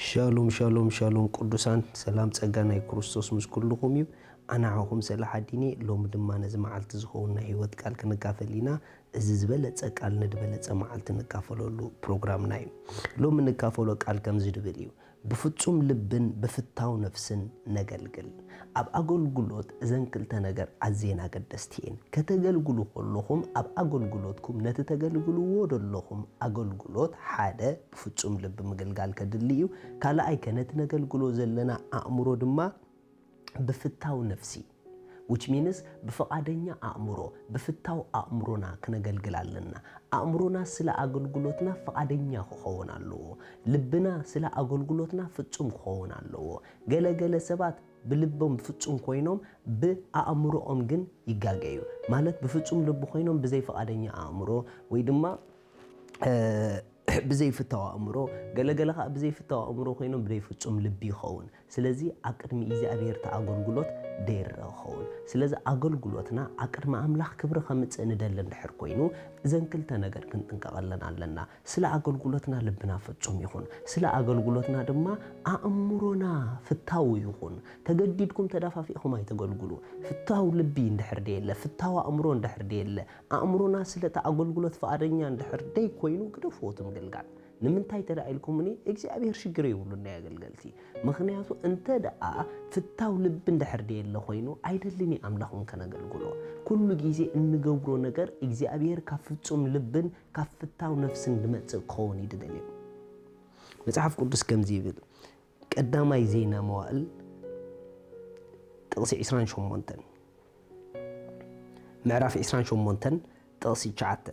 ሻሎም ሻሎም ሻሎም ቅዱሳን፣ ሰላም ጸጋ ናይ ክርስቶስ ምስ ኩልኹም እዩ። ኣነ ዓኹም ሰላሓዲን እየ። ሎሚ ድማ ነዚ መዓልቲ ዝኸውን ናይ ህይወት ቃል ክንካፈል ኢና። እዚ ዝበለጸ ቃል ንድበለጸ መዓልቲ ንካፈለሉ ፕሮግራምና እዩ። ሎሚ ንካፈሎ ቃል ከምዚ ድብል እዩ፣ ብፍጹም ልብን ብፍታው ነፍስን ነገልግል። ኣብ ኣገልግሎት እዘን ክልተ ነገር ኣዝየን ኣገደስቲ እየን። ከተገልግሉ ከለኹም ኣብ ኣገልግሎትኩም ነቲ ተገልግልዎ ዘለኹም ኣገልግሎት ሓደ ብፍጹም ልቢ ምግልጋል ከድሊ እዩ። ካልኣይ ከ ነቲ ነገልግሎ ዘለና ኣእምሮ ድማ ብፍታው ነፍሲ which means ብፍቓደኛ ኣእምሮ፣ ብፍታው ኣእምሮና ክነገልግል ኣለና። ኣእምሮና ስለ ኣገልግሎትና ፍቓደኛ ክኸውን ኣለዎ። ልብና ስለ ኣገልግሎትና ፍጹም ክኸውን ኣለዎ። ገለ ገለ ሰባት ብልቦም ፍጹም ኮይኖም ብኣእምሮኦም ግን ይጋገዩ። ማለት ብፍጹም ልቢ ኮይኖም ብዘይ ፍቓደኛ ኣእምሮ ወይ ድማ ብዘይፍታው ኣእምሮ፣ ገለገለ ከዓ ብዘይፍታው ኣእምሮ ኮይኖም ብዘይ ፍጹም ልቢ ይኸውን። ስለዚ ኣብ ቅድሚ እግዚኣብሔር እቲ ኣገልግሎት ደይረ ክኸውን። ስለዚ ኣገልግሎትና ኣብ ቅድሚ ኣምላኽ ክብሪ ከምጽእ ንደሊ እንድሕር ኮይኑ እዘን ክልተ ነገር ክንጥንቀቐለን ኣለና። ስለ ኣገልግሎትና ልብና ፍጹም ይኹን፣ ስለ ኣገልግሎትና ድማ ኣእምሮና ፍታው ይኹን። ተገዲድኩም ተዳፋፊእኹም ኣይተገልግሉ። ፍታው ልቢ እንድሕር ደየለ፣ ፍታው ኣእምሮ እንድሕር ደየለ፣ ኣእምሮና ስለቲ ኣገልግሎት ፍቓደኛ እንድሕር ደይኮይኑ ግደፍዎ እቲ ምግልጋል። ንምንታይ ተዳ ኢልኩምኒ እግዚኣብሔር ሽግር የብሉን ናይ ኣገልገልቲ። ምኽንያቱ እንተ ደኣ ፍታው ልቢ እንድሕር ደየለ ኮይኑ ኣይደልን እዩ ኣምላኽ እውን ከነገልግሎ። ኩሉ ግዜ እንገብሮ ነገር እግዚኣብሔር ካብ ፍጹም ልብን ካብ ፍታው ነፍስን ዝመጽእ ክኸውን እዩ ዝደልዮ። መጽሓፍ ቅዱስ ከምዚ ይብል፣ ቀዳማይ ዜና መዋእል ጥቕሲ ዕስራን ሸሞንተን፣ ምዕራፍ ዕስራን ሸሞንተን ጥቕሲ ትሽዓተ።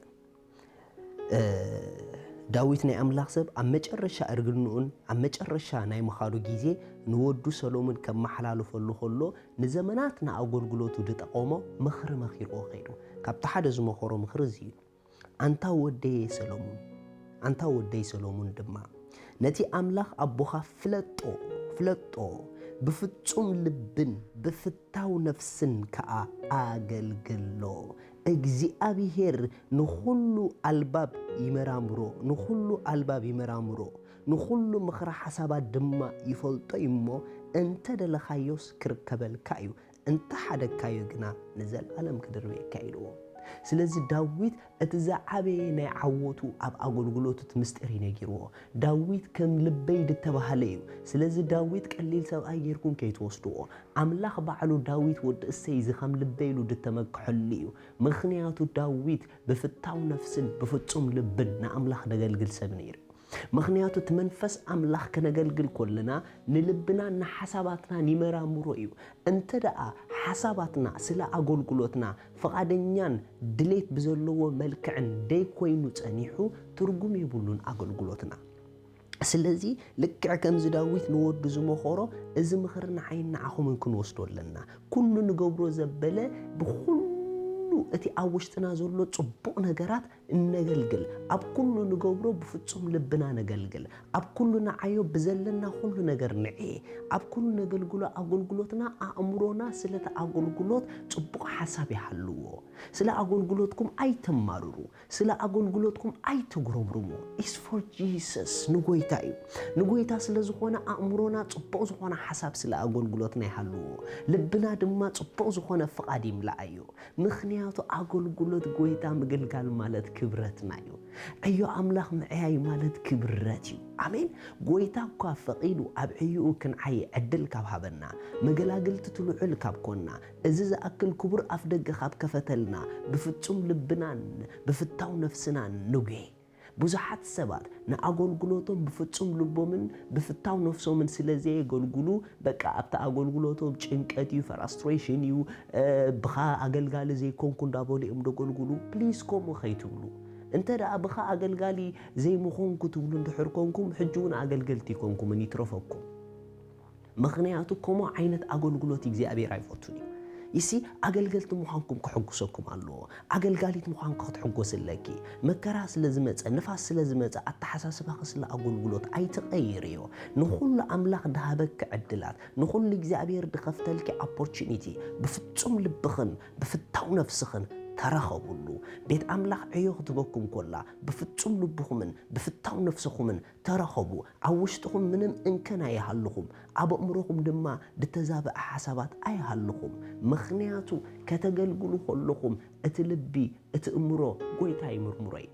ዳዊት ናይ ኣምላኽ ሰብ ኣብ መጨረሻ እርግንኡን ኣብ መጨረሻ ናይ ምኻዱ ግዜ ንወዱ ሰሎሙን ከመሓላልፈሉ ከሎ ንዘመናት ንኣገልግሎቱ ዝጠቐሞ ምኽሪ መኺርዎ ከይዱ። ካብቲ ሓደ ዝመኸሮ ምኽሪ እዚ እዩ። ኣንታ ወደየ ሰሎሙን፣ ኣንታ ወደይ ሰሎሙን ድማ ነቲ ኣምላኽ ኣቦኻ ፍለጦ፣ ፍለጦ፣ ብፍጹም ልብን ብፍታው ነፍስን ከኣ ኣገልግሎ። እግዚኣብሄር ንኹሉ ኣልባብ ይመራምሮ፣ ንኹሉ ኣልባብ ይመራምሮ፣ ንኹሉ ምኽሪ ሓሳባት ድማ ይፈልጦ እዩ እሞ፣ እንተ ደለኻዮስ ክርከበልካ እዩ፣ እንተ ሓደግካዮ ግና ንዘለኣለም ክድርብየካ ኢልዎ። ስለዚ ዳዊት እቲ ዝዓበየ ናይ ዓወቱ ኣብ ኣገልግሎቱ እቲ ምስጢር እዩ ነጊርዎ። ዳዊት ከም ልበይ ዝተባህለ እዩ። ስለዚ ዳዊት ቀሊል ሰብኣይ ጌርኩም ከይትወስድዎ። ኣምላኽ ባዕሉ ዳዊት ወዲ እሰይ እዚ ከም ልበይ ኢሉ ዝተመክሐሉ እዩ። ምኽንያቱ ዳዊት ብፍታው ነፍስን ብፍጹም ልብን ንኣምላኽ ደገልግል ሰብ ነይሩ። ምኽንያቱ እቲ መንፈስ ኣምላኽ ከነገልግል ከለና ንልብናን ንሓሳባትናን ይመራምሮ እዩ። እንተ ደኣ ሓሳባትና ስለ ኣገልግሎትና ፍቓደኛን ድሌት ብዘለዎ መልክዕን ደይኮይኑ ጸኒሑ ትርጉም የብሉን ኣገልግሎትና። ስለዚ ልክዕ ከምዚ ዳዊት ንወዱ ዝመኸሮ እዚ ምኽሪ ንዓይን ንዓኹምን ክንወስዶ ኣለና። ኩሉ ንገብሮ ዘበለ ብኹሉ እቲ ኣብ ውሽጥና ዘሎ ጽቡቕ ነገራት እነገልግል፣ ኣብ ኩሉ ንገብሮ ብፍጹም ልብና ነገልግል፣ ኣብ ኩሉ ንዓዮ ብዘለና ኩሉ ነገር ንዕየ፣ ኣብ ኩሉ ነገልግሎ ኣገልግሎትና ኣእምሮና ስለቲ ኣገልግሎት ጽቡቕ ሓሳብ ይሃልዎ። ስለ ኣገልግሎትኩም ኣይተማርሩ፣ ስለ ኣገልግሎትኩም ኣይትጉረምርሙ። It's for Jesus፣ ንጎይታ እዩ። ንጎይታ ስለ ዝኾነ ኣእምሮና ጽቡቕ ዝኾነ ሓሳብ ስለ ኣገልግሎትና ይሃልዎ፣ ልብና ድማ ጽቡቕ ዝኾነ ፍቓድ ይምላኣዮ። ምኽንያቱ ኣገልግሎት ጎይታ ምግልጋል ማለት ክብረትና እዩ። ዕዮ ኣምላኽ ምዕያይ ማለት ክብረት እዩ። ኣሜን። ጎይታ እኳ ፈቒዱ ኣብ ዕዮኡ ክንዓይ ዕድል ካብ ሃበና፣ መገላግልቲ ትልዑል ካብ ኮንና፣ እዚ ዝኣክል ክቡር ኣፍደገ ካብ ከፈተልና፣ ብፍጹም ልብናን ብፍታው ነፍስናን ንጉሄ። ብዙሓት ሰባት ንኣገልግሎቶም ብፍጹም ልቦምን ብፍታው ነፍሶምን ስለ ዘየገልግሉ፣ በቃ ኣብቲ ኣገልግሎቶም ጭንቀት እዩ፣ ፍራስትሬሽን እዩ፣ እ፣ ብኻ ኣገልጋሊ ዘይኮንኩ እንዳበሉ እዮም ደገልግሉ። ፕሊዝ ከምኡ ከይትብሉ። እንተ ደኣ ብኻ ኣገልጋሊ ዘይምኾንኩ ትብሉ እንድሕር ኮንኩም፣ ሕጂ እውን ኣገልገልቲ ኣይኮንኩምን፣ ይትረፈኩም። ምኽንያቱ ከምኡ ዓይነት ኣገልግሎት እግዚኣብሔር ኣይፈቱን እዩ። ይሲ ኣገልገልቲ ምዃንኩም ክሕጉሰኩም ኣለዎ። ኣገልጋሊት ምዃንኩ ክትሕጎስ ኣለኪ። መከራ ስለ ዝመጸ፣ ንፋስ ስለ ዝመጸ፣ ኣተሓሳስባኺ ስለ ኣገልግሎት ኣይትቐይርዮ። ንኹሉ ኣምላኽ ድሃበኪ ዕድላት፣ ንኹሉ እግዚኣብሔር ድኸፍተልኪ ኦፖርቹኒቲ ብፍጹም ልብኽን ብፍታው ነፍስኽን ተራኸቡሉ። ቤት ኣምላኽ ዕዮ ክትበኩም ኮላ፣ ብፍጹም ልብኹምን ብፍታው ነፍስኹምን ተራኸቡ። ኣብ ውሽጥኹም ምንም እንከን ኣይሃልኹም፣ ኣብ ኣእምሮኹም ድማ ዝተዛብአ ሓሳባት ኣይሃልኹም። ምኽንያቱ፣ ከተገልግሉ ከለኹም እቲ ልቢ፣ እቲ እምሮ ጎይታ ይምርምሮ እዩ።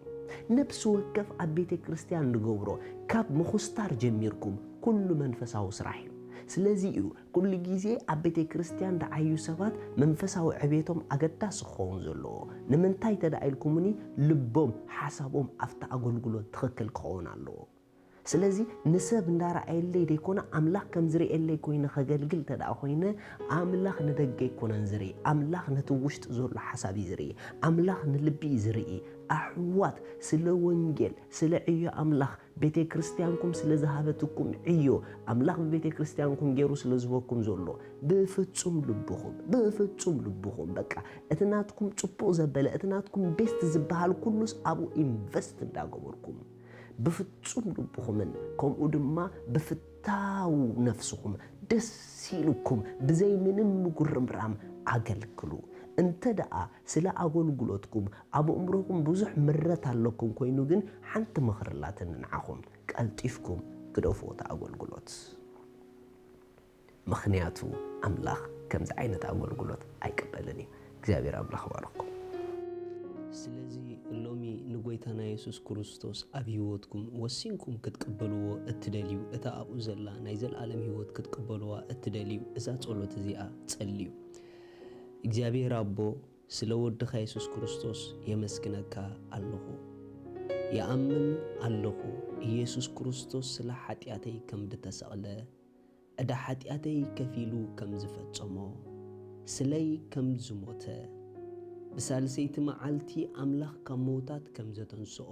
ነፍሲ ወከፍ ኣብ ቤተ ክርስቲያን ንገብሮ፣ ካብ ምኹስታር ጀሚርኩም፣ ኩሉ መንፈሳዊ ስራሕ እዩ። ስለዚ እዩ ኩሉ ግዜ ኣብ ቤተ ክርስቲያን ደዓዩ ሰባት መንፈሳዊ ዕቤቶም ኣገዳሲ ክኸውን ዘለዎ። ንምንታይ ተደኣ ኢልኩምኒ፣ ልቦም፣ ሓሳቦም ኣብቲ ኣገልግሎት ትኽክል ክኸውን ኣለዎ። ስለዚ ንሰብ እንዳረኣየለይ ደይኮነ፣ ኣምላኽ ከም ዝርእየለይ ኮይነ ከገልግል ተደኣ ኮይነ፣ ኣምላኽ ንደገ ኣይኮነን ዝርኢ፣ ኣምላኽ ነቲ ውሽጢ ዘሎ ሓሳብ እዩ ዝርኢ፣ ኣምላኽ ንልቢ እዩ ዝርኢ። ኣሕዋት፣ ስለ ወንጌል፣ ስለ ዕዮ ኣምላኽ፣ ቤተ ክርስቲያንኩም ስለ ዝሃበትኩም ዕዮ፣ ኣምላኽ ብቤተ ክርስቲያንኩም ገይሩ ስለ ዝህበኩም ዘሎ፣ ብፍጹም ልብኹም፣ ብፍጹም ልብኹም፣ በቃ፣ እቲ ናትኩም ጽቡቕ ዘበለ፣ እቲ ናትኩም ቤስት ዝበሃል ኩሉስ ኣብኡ ኢንቨስት እንዳገበርኩም፣ ብፍጹም ልብኹምን ከምኡ ድማ ብፍታው ነፍስኹም ደስ ኢሉኩም ብዘይ ምንም ምጉርምራም ኣገልግሉ። እንተ ደኣ ስለ ኣገልግሎትኩም ኣብ ኣእምሮኹም ብዙሕ ምረት ኣለኩም ኮይኑ ግን፣ ሓንቲ ምኽሪ ኣላትኒ ንዓኹም፣ ቀልጢፍኩም ግደፍዎ እቲ ኣገልግሎት። ምኽንያቱ ኣምላኽ ከምዚ ዓይነት ኣገልግሎት ኣይቅበልን እዩ። እግዚኣብሔር ኣምላኽ ይባርኽኩም። ስለዚ ሎሚ ንጎይታና የሱስ ክርስቶስ ኣብ ህይወትኩም ወሲንኩም ክትቅበልዎ እትደልዩ፣ እታ ኣብኡ ዘላ ናይ ዘለኣለም ህይወት ክትቅበልዋ እትደልዩ፣ እዛ ጸሎት እዚኣ ጸልዩ። እግዚኣብሔር ኣቦ፣ ስለ ወድኻ የሱስ ክርስቶስ የመስግነካ ኣለኹ። ይኣምን ኣለኹ፣ ኢየሱስ ክርስቶስ ስለ ሓጢኣተይ ከም ዝተሰቕለ፣ ዕዳ ሓጢኣተይ ከፊሉ ከም ዝፈጸሞ፣ ስለይ ከም ዝሞተ፣ ብሳልሰይቲ መዓልቲ ኣምላኽ ካብ ምዉታት ከም ዘተንስኦ፣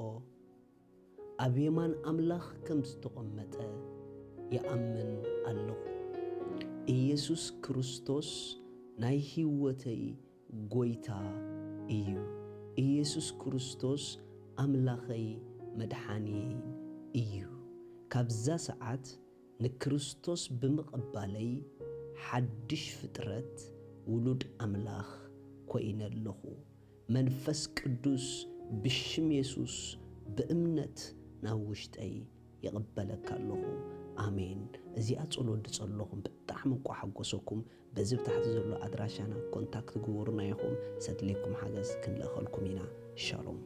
ኣብ የማን ኣምላኽ ከም ዝተቐመጠ ይኣምን ኣለኹ። ኢየሱስ ክርስቶስ ናይ ህይወተይ ጎይታ እዩ። ኢየሱስ ክርስቶስ ኣምላኸይ መድሓኒየይን እዩ። ካብዛ ሰዓት ንክርስቶስ ብምቕባለይ ሓድሽ ፍጥረት ውሉድ ኣምላኽ ኮይነ ኣለኹ። መንፈስ ቅዱስ ብሽም የሱስ ብእምነት ናብ ውሽጠይ ይቕበለካ ኣለኹ። ኣሜን። እዚኣ ጸሎት ዝጸለኹም ብጣዕሚ እንቋ ሓጎሰኩም። በዚ ብታሕቲ ዘሎ ኣድራሻና ኮንታክት ግበሩና ኢኹም። ዘድልየኩም ሓገዝ ክንልእኸልኩም ኢና። ሻሎም።